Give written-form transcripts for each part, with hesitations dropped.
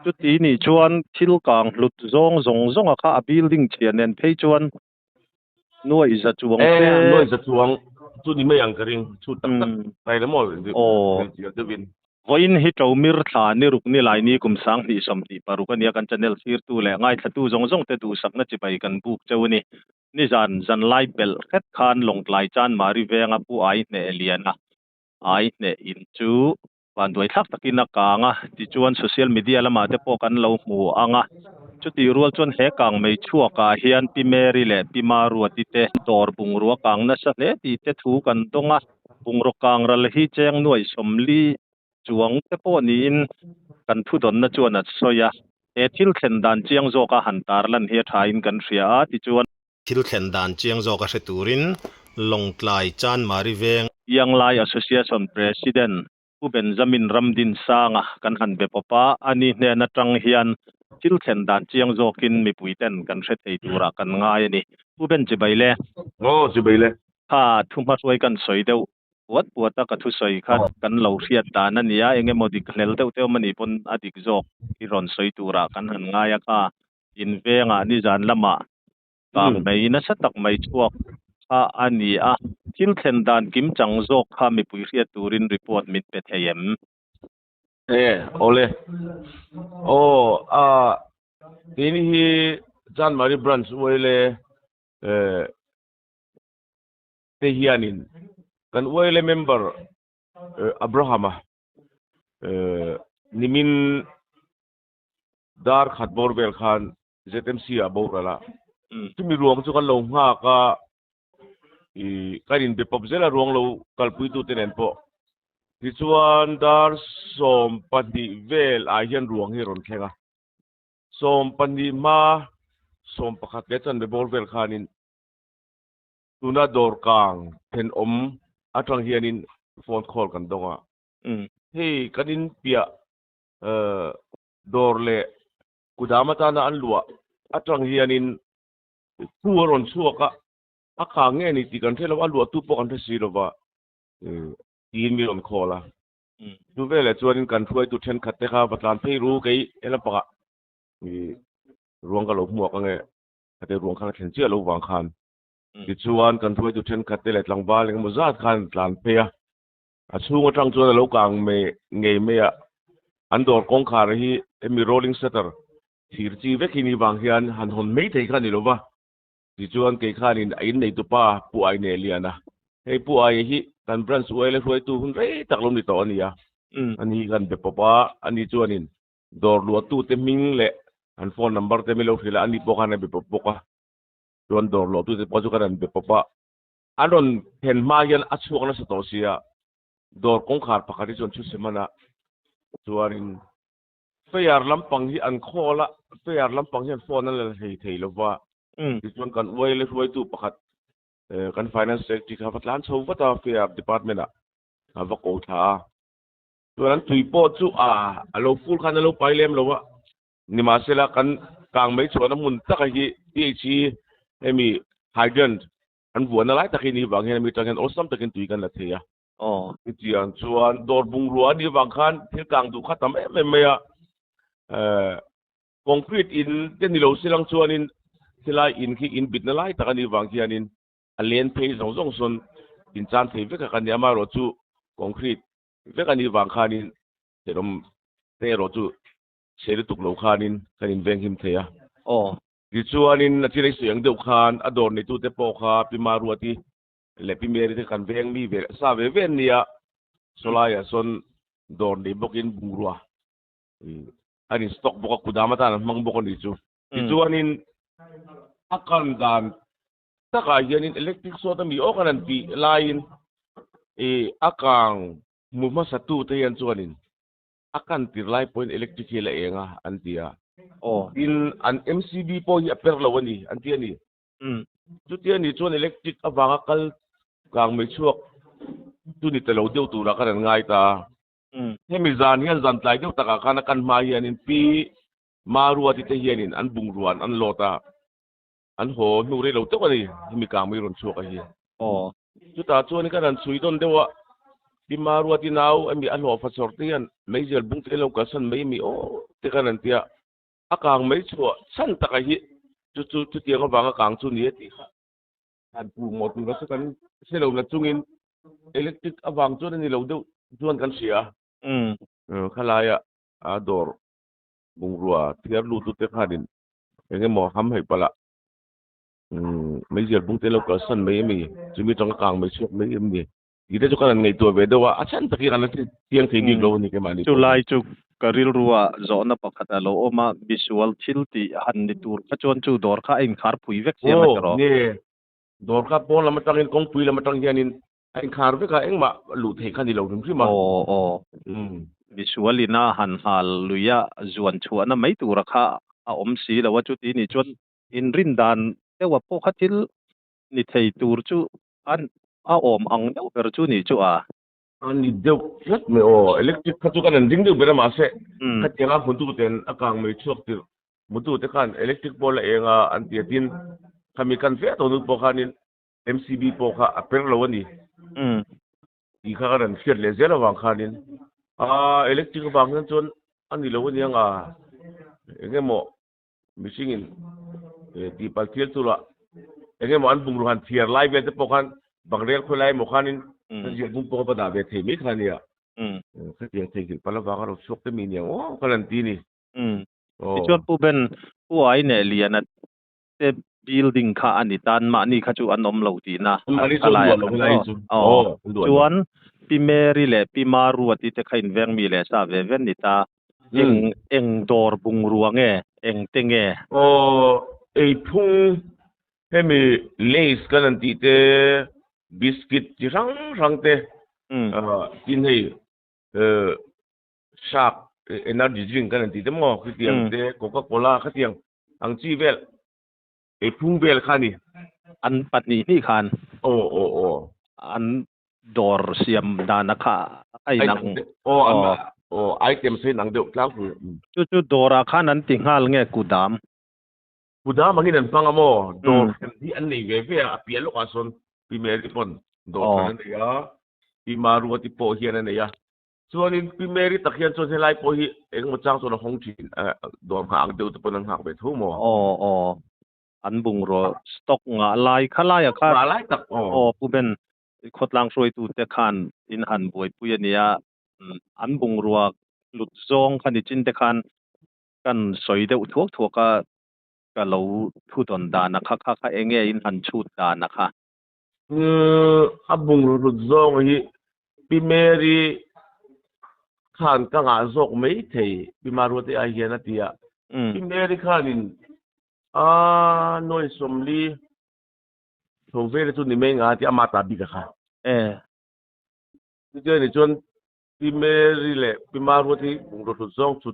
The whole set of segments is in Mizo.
Chuti nih chuan thil kang hlut zawng zawng zawnga kha a building chhia nen phei chuan nuaih za chuang se. E, nuaih za chuang chu ni mai ang ka ring, chhut tak tak tai la maw hrilhfiah deuhin. Vawiin hi Ṭomir thla ni ruk ni lai ni kum 2026 a nia kan channel thlirtu leh ngaithlatu zawng zawng te duhsakna chibai kan buk cheu a ni. Nizan zanlai belh hret khan Lawngtlai Chanmari venga Pu Ai Hneh Liana Ai Hneh in chu Vanduai thlak takin a kang a, tichuan social media lamah te pawh kan lo hmu ang a. Chutih rual chuan he kang mei chhuakah hian Pi Mary leh Pi Maruati te dawr bungrua kang nasa hle tih te thu kan dawng a. Bungraw kang ral hi cheng nuaih sawmli chuang te pawh niin kan thudawnna chuan a sawi a. He thil thlen dan chiang zawka han tarlan hi a thain kan hria a, tichuan. Thil thlen dan chiang zawk a hre turin Lawngtlai Chanmari Veng. Yanglai Association President Pu Benjamin Ramdinsanga kan han be pawp a, ani hnen atang hian thil thlen dan chiang zawkin mipui ten kan hre thei turah kan ngai a ni. Pu Ben chibai le. Aw chibai le. Kha thuhmahruai kan sawi deuh puat puat a, ka thusawi kha kan lo hriat dan a nia, eng emaw dik hlel deuh te awm a nih pawn a dik zawk i rawn sawi turah kan han ngai a kha. In vengah nizan lamah kang mai nasa tak mai chhuak kha a ni a, thil thlen dan kim chang zawk kha mipui hriat turin report min pe thei em? E, awle. Aw, a, keini hi Chanmari Branch uaile te hianin kan uaile member Abraham-a nimin Dar khat bawr vel khan ZMC ah boral a, chumi ruang chu kan lo nghak a, ih kan inbe pawp zel a ruang lo kalpui tu te nen pawh. Tichuan dar 12 vel ah hian ruang hi a rawn thleng a, 12 hma 11 leh chanve bawr vel khanin tuna dawr kang thenawm atang hianin phone call kan dawng a, hei kan inpiah dawr leh kudam atana an luah atang hianin thu a rawn chhuak a, a kang nge ni tih kan hre lo a, luahtu pawh kan hre si lo va, tiin mi rawn call a. Chu veleh chuanin kan hruaitu thenkhat te kha va tlan phei ru kei he lampangah ruang ka lo hmuak ange, khate ruang kha ka thlen chiah lo vang khan. Tichuan kan hruaitu thenkhat te leh tlangval engemaw zat khan an tlan phei a. A chhung atang chuan a lo kang mai ngei mai a, an dawr kawngkhar hi hemi rolling shutter thir chi vek hi ni vang hian han hawn mai thei kha a ni lo va, tichuan kei khanin a inneitupa Pu Aine Liana, hei Pu Aia hi kan branch uaile hruaitu hun rei tak lo ni tawh a ni a, ani hi kan be pawp a, ani chuanin dawr luahtute hming leh an phone number te min lo hrilh a, ani pawh khan a be pawp bawk a, chuan dawr luahtute pawh chu kan han be pawp a. An rawn then hma hian a chhuak nasa tawh sia, dawr kawngkhar pakhat hi chuan thu se hman a, chuanin Fair lampang hi an call a, Fair lampang hian phone an la hlei thei lo va, tichuan kan uaile hruaitu pakhat kan Finance Secretary kha va tlan chho vat a Fair Department ah a va ko thla a, chuan an tui pawh chu a a lo full khan a lo pai lem lo a, nimahsela kan kang mai chhuahna hmun taka hi PHE hemi hydrant An vuahna lai tak hi ni vang hian mi tang hian awlsam takin tui kan la thei a. Aw. Chutiang chuan dawr bungrua a nih vang khan thil kang duh kha tam em em mai a. Eh, concrete in te ni lo silang chuanin khilai in khi in bitna lai tak a nih vang hianin a len phei zawng zawng sawn in chan thei vek a kan ni. Amaherawh chu concrete vek a nih vang khanin thenawm te erawh chu chhe lutuk lo khanin kan invenghim thei a. Aw. Tichuanin a thil ei sawi ang deuh khan a dawr neitute pawh kha Pi Maruati leh Pi Mary te kan veng mi ve sa ve ve an nia, sawlaiah sawn dawr nei bawkin bungrua an in stock bawk a, kudam atan an hmang bawk a ni chu. Tichuanin a kan dan takah hianin electric short a mi awk an han tih laiin ih a kang hmu hmasa tute hian chuanin A kan tir lai pawhin electric hi a la eng a an ti a. Aw. Tin, an MCB pawh hi a per lo a ni an ti a ni. Chuti a nih chuan electric avanga kal kang mai chhuak chu ni ta lo deuh turah khan an ngai ta a. Hemi zan hian zan tlai deuh takah khan a kan hma hianin Pi Maruati te hianin an bungruan an lawt a, an haw hnu rei lo deuh a ni hemi kang mai rawn chhuak a hi. Aw. Chutah chuan kan han chhui dawn deuh a. Pi Maruati nau emi a hlawhfa chawr te hian meizial bung te lo kalsan mai emi aw te khan an tia. A kang mai chhuah chhan taka hi chu chu chutiang avanga kang chu ni e tih kha han puh mawh tur a chu kan hre lo na chungin electric avang chuan a ni lo deuh chuan kan hria. Khalaia a dawr bungrua thiar lut te khanin eng emaw ham hei palh a meizial bung te lo kalsan mai emi chumi tanga kang mai chhuak mai em ni tih te chu kan han ngaihtuah ve deuh a, a chhan tak hi kan la chiang thei bik lo a ni keimahni pawh. Chulai chu ka rilrua zawhna pakhat a lo awm a, misual thil tih han ni tur kha chuan chu dawr kha a inkhar phui vek siam a tiraw? Aw nge, dawr kha pawn lam atangin kawngpui lam atang hianin A inkhar vek a, engmah luh theih kha ni lo hrim hrim a. Aw aw. Misual ina han hal lui a zuan chhuahna mai tura kha a awm si lo a, chuti nih chuan inrin dan deuha pawh kha thil ni thei tur chu a a awm ang deuh ber chu nih chu a. A ni deuh tlat mai aw. Electric kha chu kan han ding deuh ber a mahse khatianga hmutu ten a kang mai chhuak tirh hmutu te khan electric pawh la eng a an ti a tin khami kan fe tawh nu pawh khanin MCB pawh kha a per lo a ni. Tih kha ka rawn hriat leh zel avang khanin aa electric avang hian chuan a ni lo a nia nga eng emaw mihringin tih pal thil chu lah eng emaw an bungraw han thiar lai vel te pawh khan bangrel khawi lai emaw khanin ka ziah bung pawh ka va dah ve thei mai kha a nia. Khatiang theihnghilh pal avanga lo chhuak te mi nia aw ka lan ti a ni. Tichuan Pu Ben, Pu Aineh Liana te building kha a ni tan mahni kha chu an awm lo tihna a lai a khan aw. Chuan Pi Mary leh Pi Maruati te kha inveng mi leh sa ve ve ni ta. Eng eng dawr bungrua nge eng te nge? Aw eiphung hemi lays kan han tih te biscuit chi hrang hrang te tin hei shark energy drink kan han tih te maw khitiang te coca cola khatiang ang chi vel ei phung vel kha ni. An pahnih hnih khan. Aw aw aw. An dawr siam dana kha a inang. Aw an aw items a inang deuh tlangpui. Chu chu dawrah khan an ti nghal nge kudam? Kudam angin an hmang a maw? Dawr hran hi an nei ve ve a, a piah lawkah sawn Pi Mary pawn dawr hran a nei a, Pi Maruati pawh hian a nei a. Chuanin Pi Mary tak hian chuan helai pawh hi engemaw chang chuan a hawng thin a, dawr nghah ang deuh te pawn an nghak ve tho maw? Aw aw, an bungraw stock ngah lai kha laia kha. Ngah lai tak aw. Aw Pu Ben, khawtlang hruaitute khan in han buaipui a nia, an bungrua hlut zawng kha nichin te khan kan sawi deuh thuak thuak a, ka lo thudawn dan a kha kha kha enge in han chhut dan a kha. A bungraw hlut zawng hi Pi Mary khan ka ngah zawk mai thei Pi Maruati ai hian a ti a. Pi Mary khanin a nuai sawmli tho vel chu ni mai nga a ti a, ama ta bik a kha. Chutia ni chuan Pi Mary leh Pi Maruati bungraw hlut zawng chu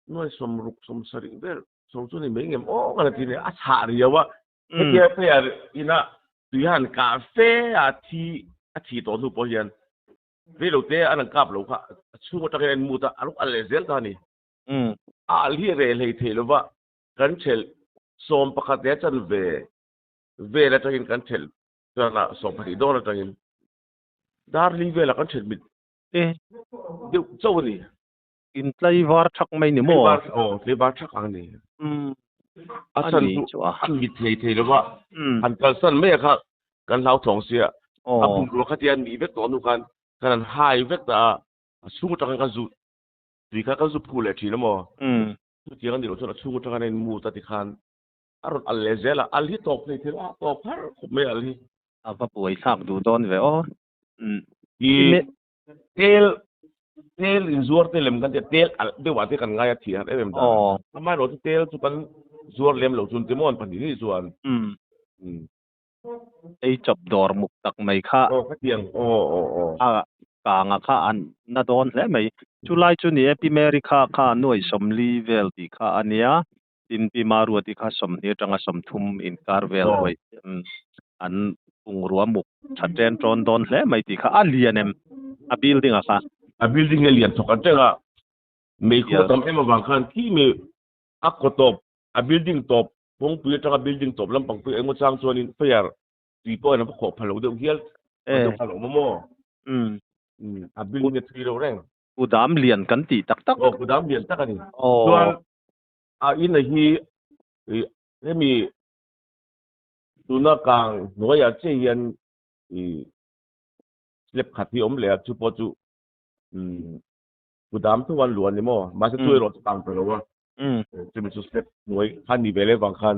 nuai sawmruk sawmsarih vel tho chu ni mai ngem aw ka la ti nia, a chhah riau a. Hetia player ina tui han kah fe a thi a thi tawh hnu pawh hian reilo te an han kap lo kha a chhung atangin a in mut a, a lo al leh zel ta a ni. A al hi reh hlei thei lova kan thelh 11 leh a chanve vel atangin kan thelh chuan a 12 dawn atangin dar li velah kan thelh mit deuh chauh a ni. In tlaivar thak mai ni maw? Tlaivar, aw, tlaivar thak ang ni. A chhan chu a mit thei thei lo va, han kalsan mai a kha kan hlauthawng sia, a bungrua kha tia an mih vek tawh hnu khan kan han hai vek ta a, a chhung atangin kan zu tui kha kan zu phu leh thin a maw? Chutiang a nih loh chuan a chhung atangin a in mut a tikhan a rawn al leh zel a, al hi tawp thei thei lo a, tawp har khawp mai al hi. A va buaithlak duh dawn ve aw. I Tel tel inzuar te lem kan tia tel alh deuh ah te kan ngai a thih har em em dan a. Amaherawh chu tel chu kan zuar lem lo chun timaw an pahnih ni chuan. Ei chawp dawr muk tak mai kha. Aw khatiang aw aw aw. A kanga kha an na dawn hle mai. Chulai chu ni e Pi Mary kha kha nuai 40 vel tih kha a nia. Tin Pi Maruati kha 20 atanga 30 inkar vel hawi an bungrua muk tha chen tawn dawn hle mai tih kha a lian em a building a kha. A building hi a lian thawk an teng a, meikhu a tam em avang khan khi mi a kaw tawp a building tawp kawngpui atanga building tawp lampang pui engmaw chang chuanin fire tui pawh in a va khawh pha lo deuh hial deuh kha a lo awm a maw? A building a thui lo reng. Kudam lian kan tih tak tak. Aw kudam lian tak a ni. Chuan a in a hi hemi tuna kang hnuaiah chiah hian ih slab khat hi a awm leh a chu pawh chu kudam tho an luah a ni maw mahse chu erawh chu kang ta lo a chumi chu slab hnuai khan ni ve leh vang khan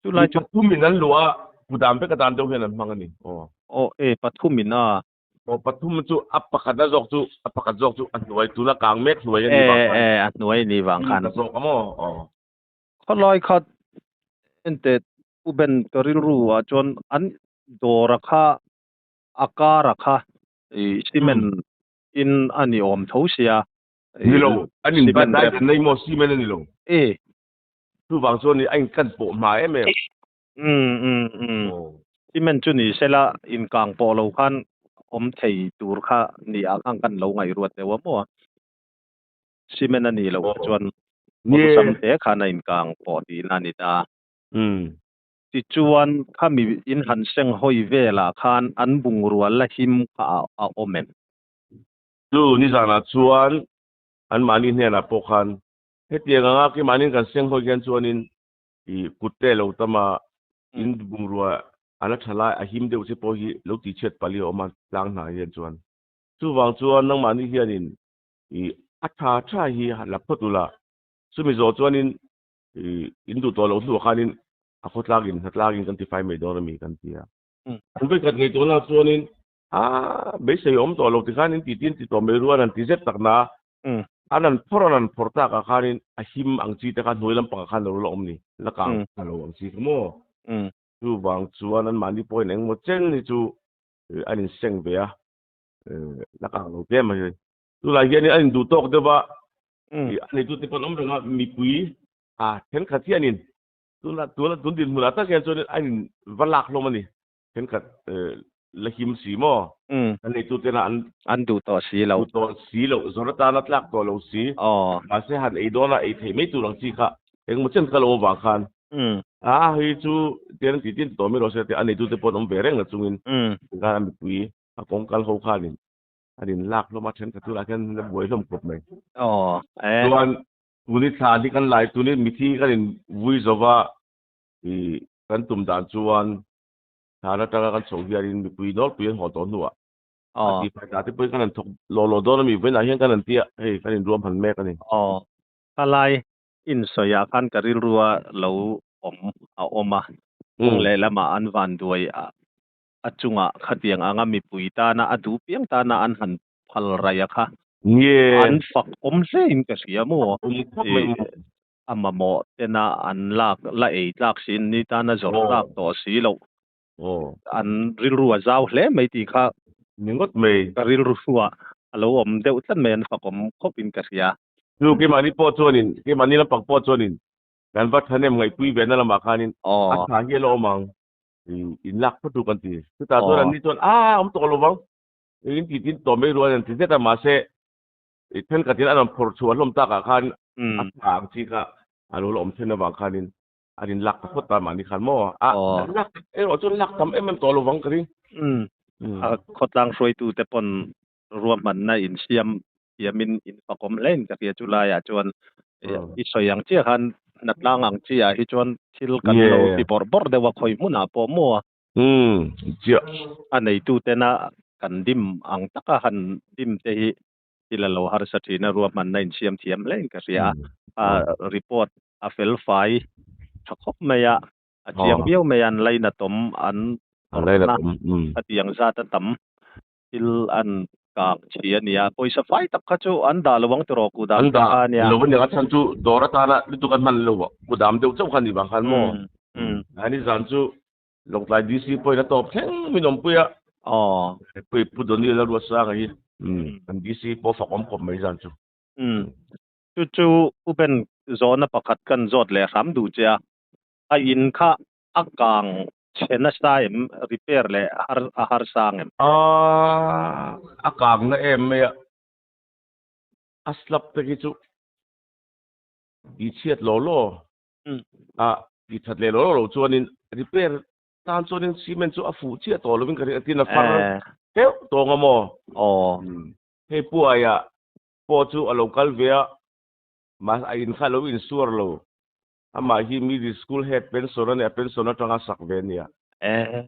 Chulai chu pathum in an luah a kudam vek atan deuh hian an hmang a ni aw. Aw e pathum in a. Aw pathum chu a pakhat a zawk chu a pakhat zawk chu a hnuai tuna kang mek hnuai a ni vang khan. E e a hnuai a ni vang khan. A zawk a maw aw. Khawlai khat ente Pu Ben ka rilru ah chuan an dawr a kha a kar a kha i cement in a ni awm tho sia. Ni lo an in ban dai an nei maw cement a ni lo. E Chuvang chuan a inkan pawh hma em em. Umm umm umm. Cement chu ni sela inkang pawh lo khan awm thei tur kha ni ah khan kan lo ngaihruat deuh a maw a. Cement a nih loh kha chuan awlsam te khan a inkang pawh tihna a ni ta. Tichuan khami in han seng hawi velah khan an bungrua la him kha a awm em? Chu nizanah chuan anmahni hnenah pawh khan Hetiang anga keimahniin kan seng hawi hian chuanin ih kut te lo tam a, in bungrua a la tha lai a him deuh che pawh hi lo tihchhiat palh hi a awm a tlang hna hian chuan. Chuvang chuan nangmahni hianin ih a tha tha hi la phawt ula, chumi zawh chuanin ih in duh tawh loh hnuah khanin a khawtlangin hnatlangin kan tifai mai dawn a mi kan ti a. An vawikhat ngei tawh lah chuanin a beisei awm tawh lo tikhan in titi an ti tawh mai rual an ti zet tak na an an phawrh an an phawrh tak ah khanin a him ang chi te kha hnuai lampang ah khan lo la awm ni la kang ta lo ang chi kha maw chuvang chuan an mahni pawhin engmaw chen hi chu an in seng ve a la kang lo te mai hi tunah hianin an in duh tawk deuh a a neitu te pawh an awm reng a mipui a thenkhat hianin tuna tuna tun dinhmunah tak hian chuanin an in va lak hlawm a ni. Thenkhat la him si maw? A neitu tena an. An duh tawh si lo. Duh tawh si lo, zawr atana tlak tawh lo si. Mahse han ei dawna ei theih mai tur ang chi kha engmaw chen kha lo awm vang khan. A hei chu tian an tih tin tawh mai rawh se a neitu te pawh an awm ve reng la chungin khan a mipui a kawng kal ho khanin an in lak hlawm a thenkhat tunah khian a buai hlawm khawp mai. Chuan tuni thla hi kan lai tuni mithi kan in vui zova ih kan tum dan chuan thlan atanga kan chhoh hianin mipui nawlpui an haw tawh hnuah a ti fai ta te pawhin kan han thawk lawh lawh dawn a mi vawiinah hian kan han tia hei kan inruam han mek a ni. Aw, khalai insawiah khan ka rilrua lo awm a awm a, kawng lehlamah an vanduai a chungah khatiang anga mipui tana a duh piang tana an han phal raih a kha an fak awm hlein ka hria maw? A mamawh tena an lak la ei tlak si ni tana zawrh tlak tawh si loh an rilru a zau hle mai tih kha ni ngawt mai. Ka rilru hruah a lo awm deuh tlat mai an fakawm khawp in ka hria. Chu keimahni pawh chuanin keimahni lampang pawh chuanin kan va thahnem ngaihpui ve na lamah khanin a tha hi a la awm ang in lak phawt tur kan ti. Chutah chuan anni chuan a awm tawh lo vang in tih tin tawh mai rual an ti zet a mahse I thenkhatin a rawn phawrh chhuah hlawm takah khan a tha ang chi kha a lo la awm then avang khanin a rin lak ta phawt ta mahni khan maw a lak erawh chuan lak tam em em tawh lo vang ka ring. A khawtlang hruaitute pawn ruahmanna insiam thiamin infakawm hlein ka hria chu laiah chuan i sawi ang chiah khan hnatlang ang chiah hi chuan thil kan lo ti bawrh bawrh deuh a khawi hmunah pawh maw a. Umm chiah. A neitutena kan dim ang taka han dim te hi thil a lo harsa thin a, ruahmanna insiam thiam hlein ka hria a. A report a fel fai tha khawp mai a, a chiang viau mai a, an lainatawm an awrhna a tiang zat a tam thil an kang chhi a nia. Pawisa fai tak kha chu an dah lo ang tiraw kudam te kha ania. An dah lo aniang a chhan chu dawr atana lutuk an hman lo kudam deuh chauh kha ni vang khan maw. Ani zan chu Lawngtlai DC pawhin a tawp thleng min awmpui a. Aw. Pui Pu Donny-a Ruatsanga hi kan DC pawh fak awm khawp mai zan chu. Umm. Chu chu Pu Ben zawhna pakhat kan zawt leh hram duh che a. A in kha a kang chhe nasa em repair leh har a harsa ang em? Aaa a kang na em mai a. A slab te khi chu tih chhiat law law a ti that leh lo lo chuanin repair tan chuanin cement chu a fuh chiah tawh lovin ka ring a tin a far. Teuh tawng a maw? Aw. Hei Pu Aia pawh chu a lo kal ve a, mahse a in kha a lo insuar lo. Amah hi middle school head pension a nia, pension atanga sak ve a nia. E.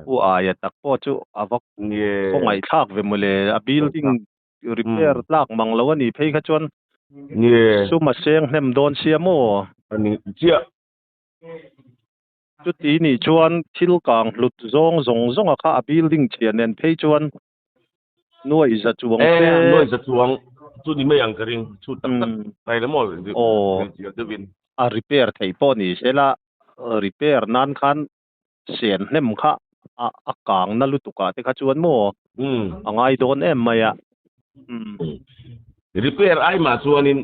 Pu Aia tak pawh chu a va khawngaihthlak ve mawle, a building repair tlak mang lo a nih phei kha chuan sum a seng hnem dawn sia maw? A ni chiah. Chuti nih chuan thil kang hlut zawng zawng zawnga kha a building chhia nen phei chuan nuaih za chuang se. E, nuaih za chuang chu ni mai ang ka ring, chhut tak tak tai la maw deuhin. A repair theih pawh ni se la, repair nan khan sen hnem kha a kang na lutuk ah te kha chuan maw a ngai dawn em mai a. Repair ai mah chuanin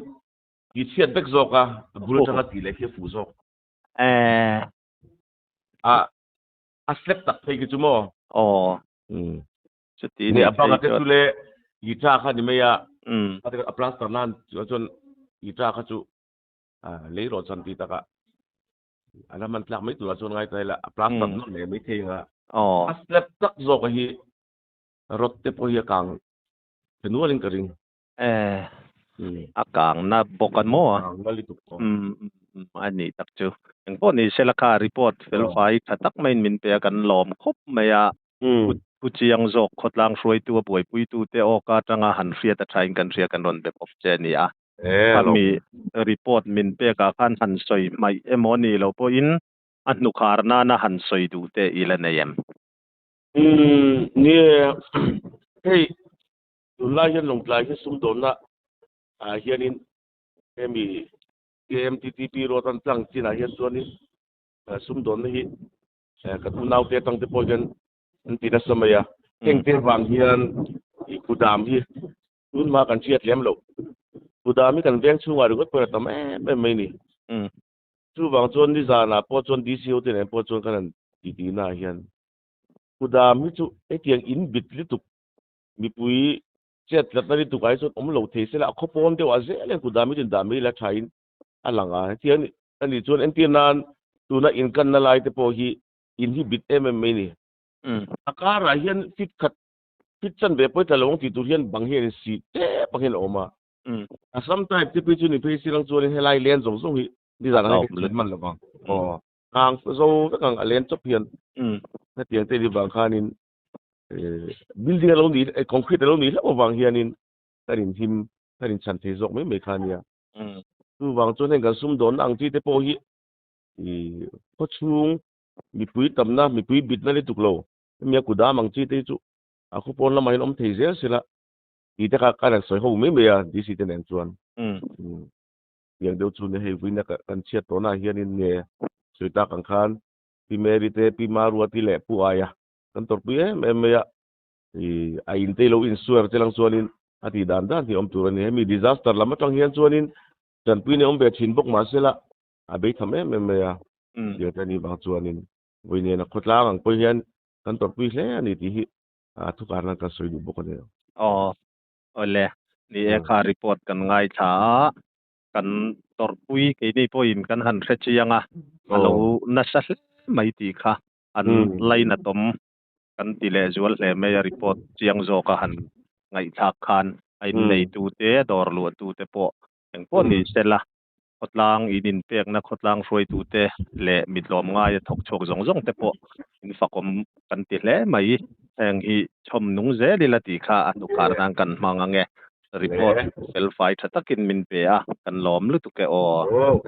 ti chhiat vek zawk a, a bul atanga tih leh khi a fuh zawk. A a slap tak phei khi chu maw. Aw. Chuti ni a banga te chu le guitar kha ni mai a. A plaster nan chuan guitar kha chu lei rawh chan ti takah A la man tlak mai turah chuan ngai ta ila a plaster nawr leh mai thei anga a slab tak zawk a hi rod te pawh hi a kang the nual in ka ring. E a kang na bawk a maw? A kang na lutuk tawh. A nih tak chu. Engpawh ni se la kha report felfai tha tak maiin min pe a kan lawm khawp mai a. Pu Chiang zawk khawtlang hruaitu a buaipuitu te awka atanga han hriat a thain kan hria kan rawn be pawp che a ni a. Khami report min pekah khan han sawi hmaih emaw ni lo pawhin a hnukhar nana han sawi duh te i la nei em? Umm nie, hei tunlai hian Lawngtlai hi sumdawnna ah hianin hemi KMTTP road an tlang chinah hian chuanin sumdawnna hi Kan unaute atang te pawh hian an ti nasa mai a, heng te vang hian i kudam hi tun hma kan hriat lem loh. Kudam hi kan veng chhungah ringawt pawhin a tam em em mai ni. Chuvang chuan nizanah pawh chuan DCO te nen pawh chuan kan han titi naah hian kudam hi chu hetiang in bit lutuk mipui chet tlatna lutuk ah hi chuan awm lo thei se la a khawpawn deuh ah zel hian kudam hi chu indah mai ila thain a lang a, hetiang a nih chuan entir nan tuna inkanna lai te pawh hi in hi bit em em mai ni. A karah hian fit khat fit chan ve pawi tla lo ang tih tur hian bang hian in si tep ang hian a awm a. Assam type te phei chu ni phei silang chuanin helai len zawng zawng hi nizan ang hian ka man lo vang. Aw kang zo vek ang a len chawp hian hetiang te ni vang khanin building a lo nih concrete a lo nih hlauh avang hianin kan inhim kan inchhan thei zawk mai mai kha a nia. Chuvang chuan heng kan sumdawnna ang chi te pawh hi ih khawchhung mipui tamna mipui bitna lutuk lo hemi a kudam ang chi te hi chu a khawpawn lamah hian awm thei zel sela tih te kha kan han sawi ho mai mai a DC te nen chuan tiang deuh chu hei vuina kan chhiat tawhna ah hianin nge sawi tak ang khan Pi Mary te Pi Maruati leh Pu Aia kan tawrhpui em em mai a ih a in te ilo insuar che lang chuanin a tih dan dan hi awm tur a ni. Hemi disaster lam atang hian chuanin tanpui nei awm ve thin bawk mahse la a bei tham em em mai a. Tiang te a nih vang chuanin vawi nena khawtlang ang pawh hian kan tawrhpui hle a ni tih hi a thukar nan kan sawi duh bawk a ni. Aw awle ni e kha report kan ngaithla a kan tawrhpui keini pawhin kan han hre chiang a a lo nasa hle mai tih kha an lainatawm kan ti leh zual hle mai a report chiang zawk a han ngaihthlak khan a inneitu te dawr luahtu te pawh engpawh ni sela khawtlang in inpekna khawtlang hruaitu te leh mitlawm ngaia thawk chhuak zawng zawng te pawh in fakawm kan ti hle mai heng hi chhawm nung zel ila tih kha a hnukhar nan kan hmang ang e report felfai tha takin min pe a kan lawm lutuk e aw.